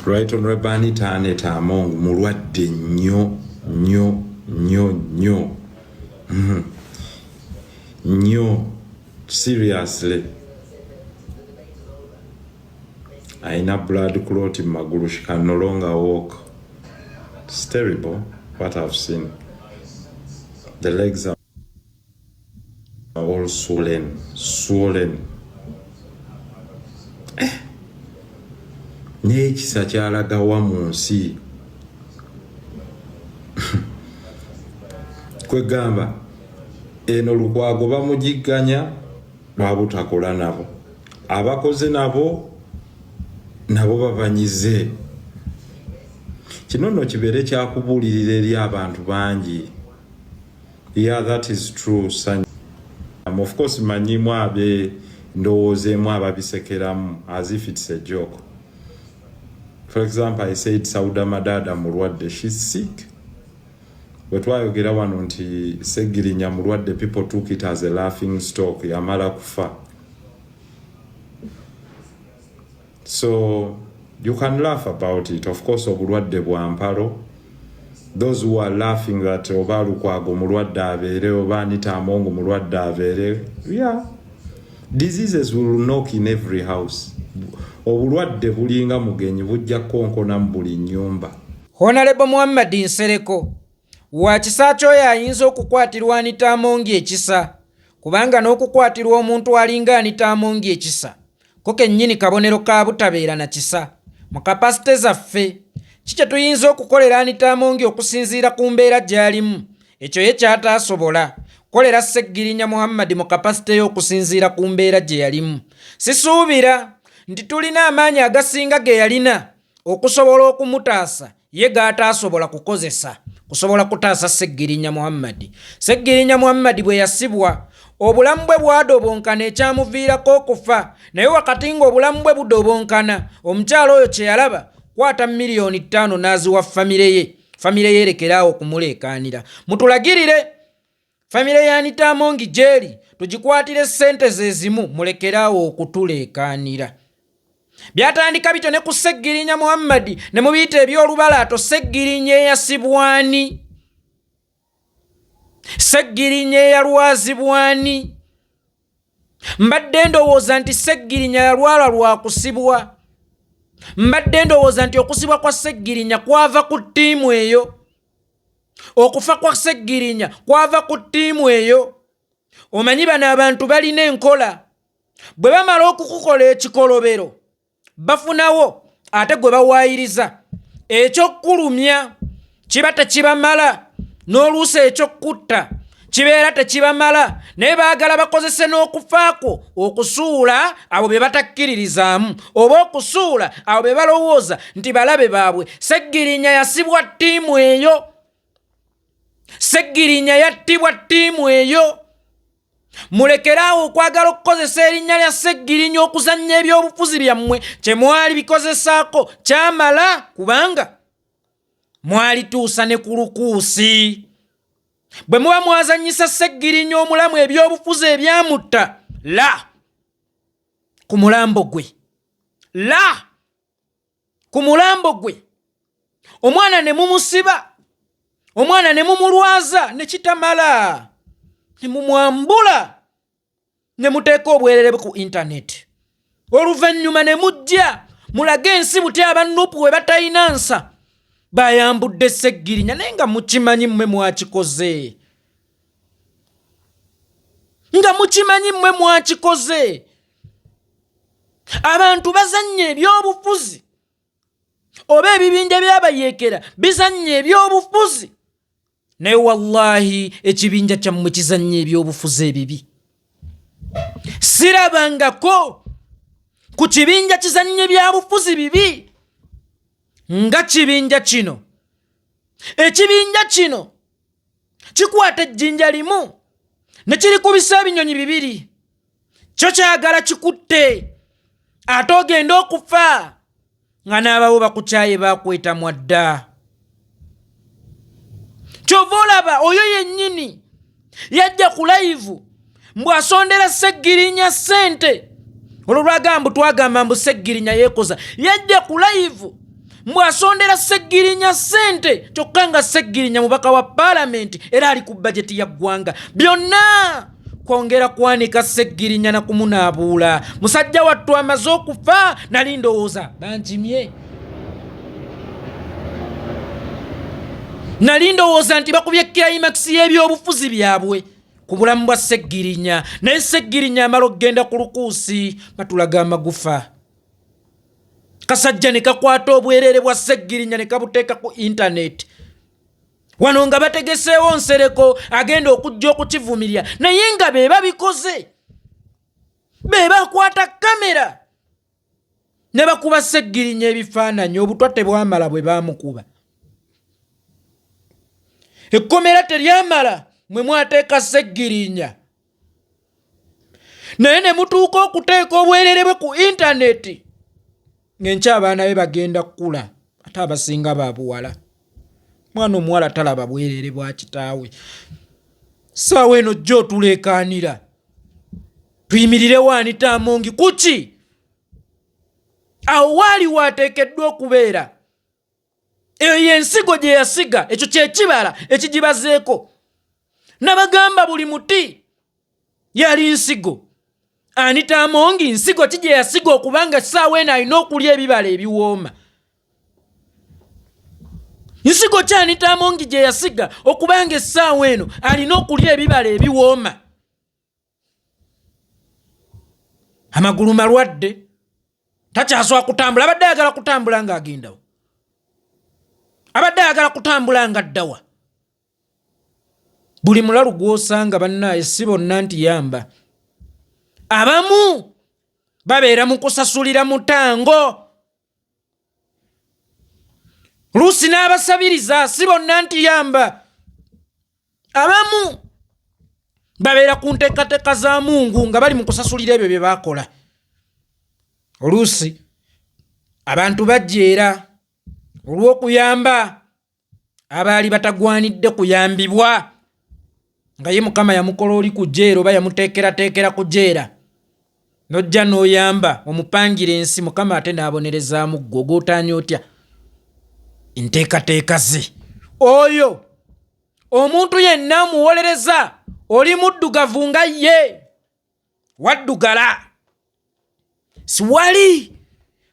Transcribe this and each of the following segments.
Right Honorable Anita Annet Among mulwadde nnyo nnyo nnyo nnyo nnyo seriously. Alina blood clot mu magulu, she can no longer walk. It's terrible what I've seen. The legs are all swollen, swollen. N'ekisa kyalagawa mu nsi? Kwegamba eno Lukwago bamujigganya lwabutakola nabo, abakoze nabo nabo babanyize. Kino nno kibeere kyakubuulirira eri abantu bangi. Yeah, that is true. Of course manyimu abe ndowooza emu ababisekeramu as if it's a joke. For example, I said Sauda Madada mulwadde, she's sick. Bwe twayogera wano nti Segirinya mulwadde, people took it as a laughing stock, yamala kufa. So you can laugh about it. Of course obulwadde bwa mpalo. Those who are laughing that oba Lukwago mulwadde abeere, oba Anita Among mulwadde abeere, yeah, diseases will knock in every house. Obulwadde bulinga mugenyi, bujja kukonkona mu buli nnyumba. Honorable Muhammad Nsereko wa kisa ky'oyo ayinza okukwatirwa Anita Among ekisa, kubanga n'okukwatirwa omuntu alinga Anita Among ekisa ko kennyini kabonero ka butabeera na kisa. Mu kapasite zaffe, ki kye tuyinza okukolera Anita Among okusinziira ku mbeera gy'alimu? Ekyo ye ky'ataasobola kukolera Ssegirinya Muhammad mu kapasite ye okusinziira ku mbeera gye yalimu. Sisuubira nti tulina amaanyi agasinga ge yalina okusobola okumutaasa, ye g'ataasobola kukozesa kusobola kutaasa Ssegirinya Muhammad. Ssegirinya Muhammad bwe yasibwa, obulamu bwe bwadobonkana ekyamuviirako okufa. Naye wakati ng'obulamu bwe budobonkana, omukyala oyo kye yalaba kwata 5 miliyoni n'aziwa famire ye, famire ye erekeraawo okumuleekaanira. Mutulagirire famire ya Anita Among gy'eri, tugikwatire ssente ze zimu, mulekeraawo okutuleekaanira. Byatandika bityo ne ku Ssegirinya Muhammad ne mubiyita eby'olubalaato. Ssegirinya eyasibwani? Ssegirinya eyalwazibwani? Mbadde ndowooza nti Ssegirinya yalwala lwa kusibwa. Mbadde ndowooza nti okusibwa kwa Ssegirinya kwava ku ttiimu eyo, okufa kwa Ssegirinya kwava ku ttiimu eyo. Omanyi bano abantu balina enkola, bwe bamala okukukola ekikolobero bafunawo ate gwe bawaayiriza. Ekyokulumya kiba tekibamala, n'oluusi ekyokutta kibeera tekibamala, naye baagala bakozese n'okufaakwo okusuula abo be batakkiririzaamu oba okusuula abo be balowooza nti balabe baabwe. Seggirinya yasibwa ttiimu eyo, Seggirinya yattibwa ttiimu eyo. Mulekeraawo okwagala okukozesa erinnya lya Seggirinya okuzannya ebyobufuzi byammwe. Kye mwali bikozesaako kyamala, kubanga mwalituusa ne ku lukuusi. Bwe muba mwazannyisa Seggirinya omulamu ebyobufuzi ebyamutta, la ku mulambo gwe, la ku mulambo gwe. Omwana ne mumusiba, omwana ne mumulwaza, ne kitamala ne mumwambula ne muteeka obwerere ku intaneti. Oluvannyuma ne mujja mulage ensi buti aba Nupu we batalina nsa bayambudde Seggirinya, naye nga mukimanyi mmwe mwakikoze, nga mukimanyi mmwe mwakikoze. Abantu bazannya ebyobufuzi oba ebibinja by'abayeekera bizannya ebyobufuzi, naye wallahi ekibinja kyammwe kizannya ebyobufuzi ebibi. Sirabangako ku kibinja kizannya ebyabufuzi bibi nga kibinja kino. Ekibinja kino kikwata ejjinja limu ne kirikubisa ebinyonyi bibiri. Kyo kyagala kikutte, ate ogenda okufa nga n'abawo bakukyaye, bakwetamwa dda. Kyova olaba oyo yennyini yajja ku live mbw asondera Seggirinya ssente. Olwo lwagamba mbu twagamba mbu Seggirinya yeekoza. Yajja ku live. Mbu asondera Ssegirinya ssente, kyokka nga Ssegirinya mubaka wa paalamenti era ali ku bajeti ya ggwanga. Byonna kwongera kwanika Ssegirinya na kumunaabuula. Musajja wattu amaze okufa, nali ndowooza bankimye, nali ndowooza nti bakubye kilayimakisi y'ebyobufuzi byabwe ku bulamu bwa Ssegirinya, naye Ssegirinya amala okugenda ku lukuusi batulaga amagufa. Kasajja ne kakwata obwereere bwa Ssegirinya ne kabuteeka ku intaneti wano nga bategeseewo Nsereko agenda okujja okukivumirira, naye nga be babikoze, be bakwata kamera ne bakuba Ssegirinya ebifaananyi. Obutwa tebwamala bwe baamukuba, ekkomera teryamala mwe mwateeka Ssegirinya, naye ne mutuuka okuteeka obwerere bwe ku intaneti ng'enkya abaana be bagenda kukula, ate abasinga ba buwala. Mwana omuwala talaba bwerere bwa kitaawe. Ssaawa eno jjo otuleekaanira tuyimirirewo Anita Amongi kuki? Awo waali waateekeddwa okubeera. Eyo y'ensigo gye yasiga, ekyo kye kibala ekigibazeeko. Nabagamba buli muti yali nsigo. Anita Amongi nsigo ki gye yasiga okubanga essaawa eno alina okulya ebibala ebiwooma? Nsigo ki Anita Amongi gye yasiga okubanga essaawa eno alina okulya ebibala ebiwooma? Amagulu malwadde, takyasobola kutambula. Abadde ayagala kutambula ng'agendawo, abadde ayagala kutambula nga ddawa. Buli mulalu gw'osanga bannaaye si bonna nti yamba, abamu babeera mu kusasulira mutango, luusi n'abasabiriza. Si bonna nti yamba, abamu babeera ku nteekateeka za Mungu nga bali mu kusasulira ebyo bye baakola. Oluusi abantu bajjeera olw'okuyamba abaali batagwanidde kuyambibwa, nga ye Mukama yamukola oli ku jeera oba yamuteekerateekera ku jeera, n'ojja n'oyamba omupangira ensi, Mukama ate n'abonerezaamu ggwe ogootaanya otya enteekateeka ze. Oyo omuntu yenna omuwolereza oli muddugavu nga ye waddugala. Siwali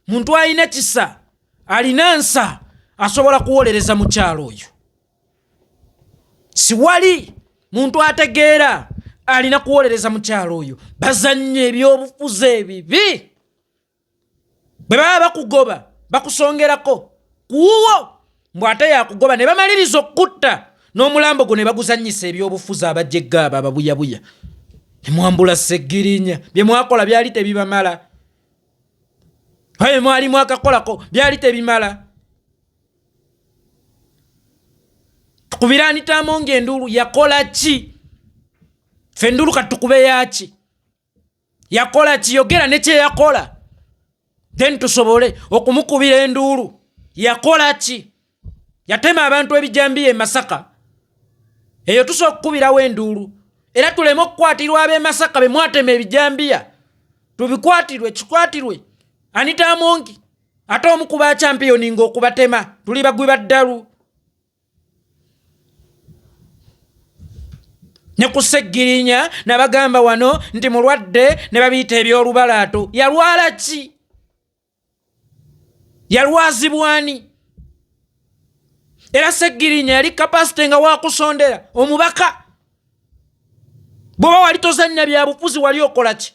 muntu alina kisa, alina nsa, asobola kuwolereza mukyalo oyo. Siwali muntu ategeera alina kuwolereza mukyalo oyo. Bazannya ebyobufuzi ebibi. Bwe baba bakugoba bakusongerako kuwuwo, mbw ate yakugoba ne bamaliriza okukutta n'omulambo gwo ne baguzannyisa ebyobufuzi. Abajegga abo ababuyabuya ne mwambula Ssegirinya, bye mwakola byali tebibamala, bye mwali mwakakolako byali tebimala. Tukubira Anita Amongi enduulu, yakola ki? Ffe enduulu kati tukube yaki? Yakola ki? Yogera ne kyeyakola, then tusobole okumukubira enduulu. Yakola ki? Yatema abantu ebijambiya e Masaka, eyo tusobola okukubirawo enduulu era tuleme okukwatirwa ab'e Masaka be mwatema ebijambiya, tubikwatirwe, kikwatirwe Anita Amongi ate omu ku ba champiyoni ng'okubatema tuli bagwi ba ddalu. Ne ku Ssegirinya nabagamba wano nti mulwadde ne babiyita eby'olubalaato. Yalwala ki? Yalwazibwani? Era Ssegirinya yali kapasite nga wakusondera omubaka. Bw'oba wali tozannya byabufuzi wali okola ki?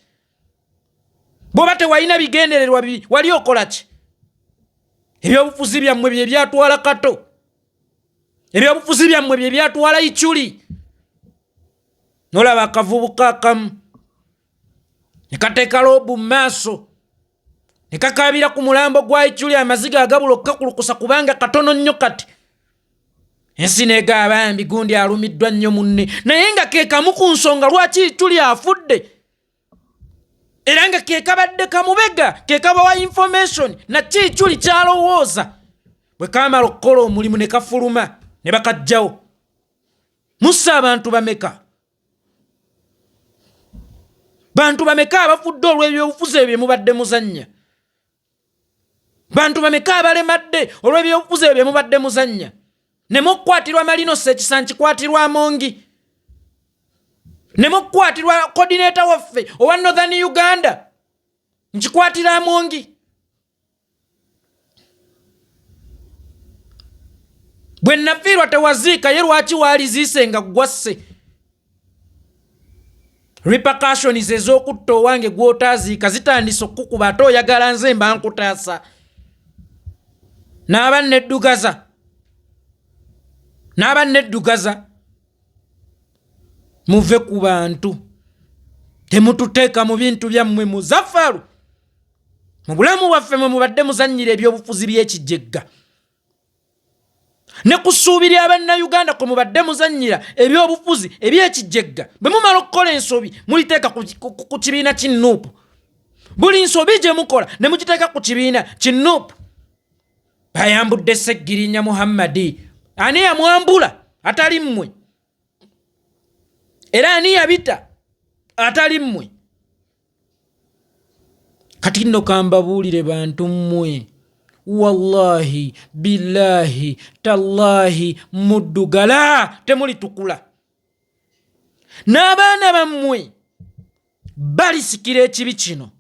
Bw'oba tewalina bigendererwa bibi wali okola ki? Ebyobufuzi byammwe bye byatwala Kato, ebyobufuzi byammwe bye byatwala Ichuli. Nolaba akavubuka akamu ne kateeka loobu mu maaso ne kakaabira ku mulambo gwa Ichuli, amaziga agabula okukakulukusa kubanga katono nnyo kati ensi neega bambi gundi alumiddwa nnyo munne, naye nga ke kamu ku nsonga lwaki Ichuli afudde, era nga ke kabadde kamubega, ke kabawa information naki Ichuli kyalowooza. Bwe kamala okukola omulimu ne kafuluma ne bakajjawo. Mussa abantu bameka? Bantu bameka abafudde olw'ebyobufuzi ebyo bye mubadde muzannya? Bantu bameka abalemadde olw'ebyobufuzi ebyo bye mubadde muzannya ne mukwatirwa Malinosi ekisa nkikwatirwa Amongi, ne mukwatirwa coordinator waffe owa Northern Uganda nkikwatira Amongi. Bwe nafiirwa tewaziika, ye lwaki waaliziise nga ggwasse? Repercussions ez'okutta owange gw'otaaziika zitandise okukukuba, ate oyagala nze mba nkutaasa. N'aba neddugaza, n'aba neddugaza. Muve ku bantu, temututeeka mu bintu byammwe. Muzaffalu mu bulamu bwaffe mwe mubadde muzannyira ebyobufuzi by'ekijegga ne ku ssuubi lya Bannayuganda kwe mubadde muzannyira ebyobufuzi eby'ekijegga. Bwe mumala okukola ensobi muliteeka ku kibiina ki Nuupu. Buli nsobi gye mukola ne mugiteeka ku kibiina ki Nuupu. Bayambudde Sseggirinya Muhammadi, ani yamwambula atali mmwe? Era ani yabita atali mmwe? Kati nno kambabuulire bantu mmwe, wallahi billahi tallahi, muddugala temulitukula, n'abaana bammwe balisikira ekibi kino.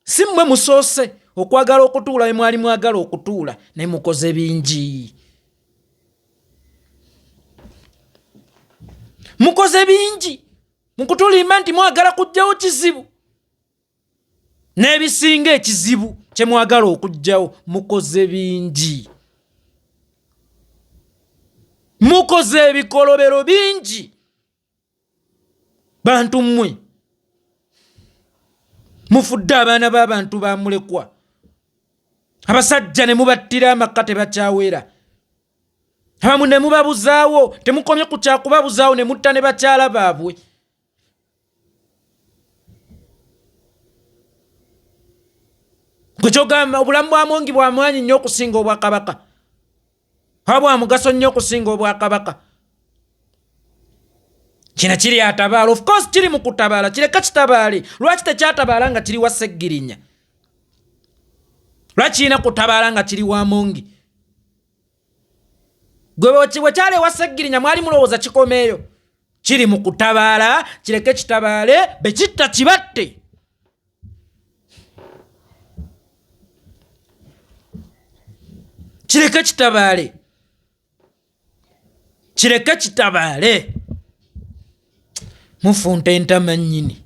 Si mmwe musoose okwagala okutuula we mwali mwagala okutuula, naye mukoze bingi, mukoze bingi mukutulimba nti mwagala kuggyawo kizibu, n'ebisinga ekizibu kye mwagala okuggyawo. Mukoze bingi, mukoze ebikolobero bingi. Bantu mmwe mufudde abaana b'abantu bamulekwa, abasajja ne mubattira amaka tebakyawera, abamu ne mubabuzaawo. Temukomye ku kyakubabuzaawo, ne mutta ne bakyala baabwe. Gwe kyogamba obulamu bwa Mongi bwa maanyi nnyo okusinga obwakabaka, oba bwa mugaso nnyo okusinga obwakabaka? Kino kiri atabaala, of course kiri mu kutabaala, kireka kitabaale. Lwaki tekyatabaala nga kiri wa Seggirinya? Lwaki kirina kutabaala nga kiri wa Mongi? Gwe bwe kyali ewa Seggirinya mwali mulowooza kikomeeyo? Kiri mu kutabaala, kireke kitabaale, bekitta kibatte. Kireke kitabaale, kireke kitabaale. Mufunta entama nnyini.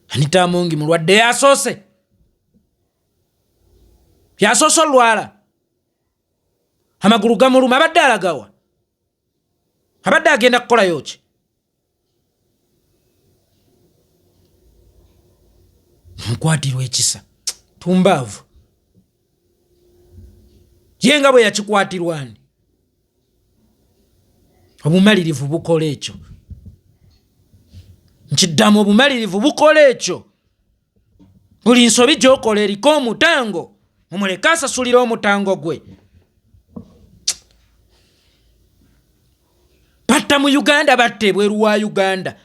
Anita Amongi mulwadde, yasoose, yasoose olwala, amagulu gamuluma. Abadde alagawa? Abadde agenda kukolayo ki? Mukwatirwa ekisa tumbaavu ye nga bwe yakikwatirwani. Obumalirivu bukola ekyo, nkiddamu, obumalirivu bukola ekyo. Buli nsobi gy'okola eriko omutango, mumuleke asasulire omutango gwe. Batta mu Uganda, batta ebweru wa Uganda.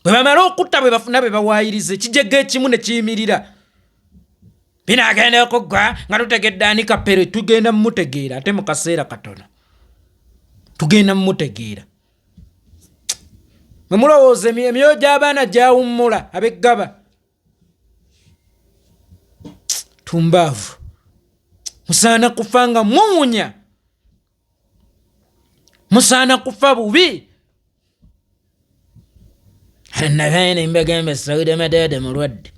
Bwe bamala okutta bwe bafuna bwe bawaayiriza ekijega ekimu ne kiyimirira, binaagenda okuggwa nga tutegedde ani Kapere. Tugenda mumutegeera, ate mu kaseera katono tugenda mumutegeera. Mwe mulowooza emyoyo gy'abaana gyawummula ab'eggaba? Tumbaavu, musaana kufa nga muwunya, musaana kufa bubi. Nabaana mbagamba Sauda Madaada mulwadde.